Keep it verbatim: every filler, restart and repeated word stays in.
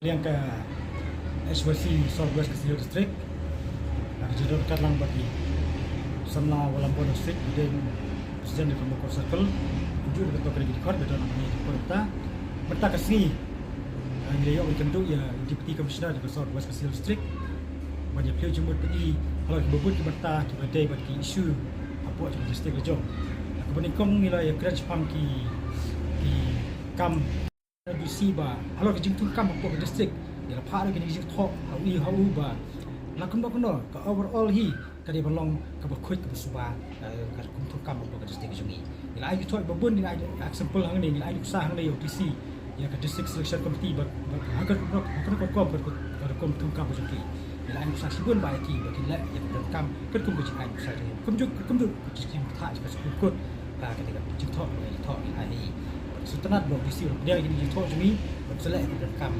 Liang ka H Y C South West Khasi Hills District, ka jingïadon ryngkat lang bad ki samla Walambon District, ki dei president jong ka Mawkyrwat Circle, kumjuh ruh ki dkhot, ki dkhot, ki dkhot mynta. Mynta ka sngi, ah, ngi la ïoh ban kynduh ïa Deputy Commissioner jong ka South West Khasi Hills District ban ïa pyrshang jingmut pyrkhat halor kiba bun ki bynta kiba dei bad ki issue hapoh jong ka district la jong. Kaba nyngkong ngi la ïa kren shaphang ki, ki kam D C ba halor ki jingthung kam hapoh ka district, ngi la phah ruh ki jingthoh ha u ha u ba la kumno kumno ka overall hi ka dei ban long kaba khuid kaba suba, eh, ka kum thung kam hapoh ka district jong ngi. Ngi la ai ki jingthoh ba bun, ngi la ai example hangne, ngi la ai nuksa hangne ïa u D C, ïa ka District Selection Committee ba, ba ha ka rukom, ha ka rukom, ka rukom thung kam jong ki. Ngi la ai nuksa shibun ba ïa ki ba kin leh ïa ka donkam ka rukom ka jingai nuksa jong ngi. Kumjuh, kumjuh ka jingthoh ka Supreme Court, ah, ka dei ka jingthoh ba ngi la thoh ngi la ai. Sngewtynnat ba u D C u la pdiang ïa ki jingthoh jong ngi ban sa leh ïa ka donkam.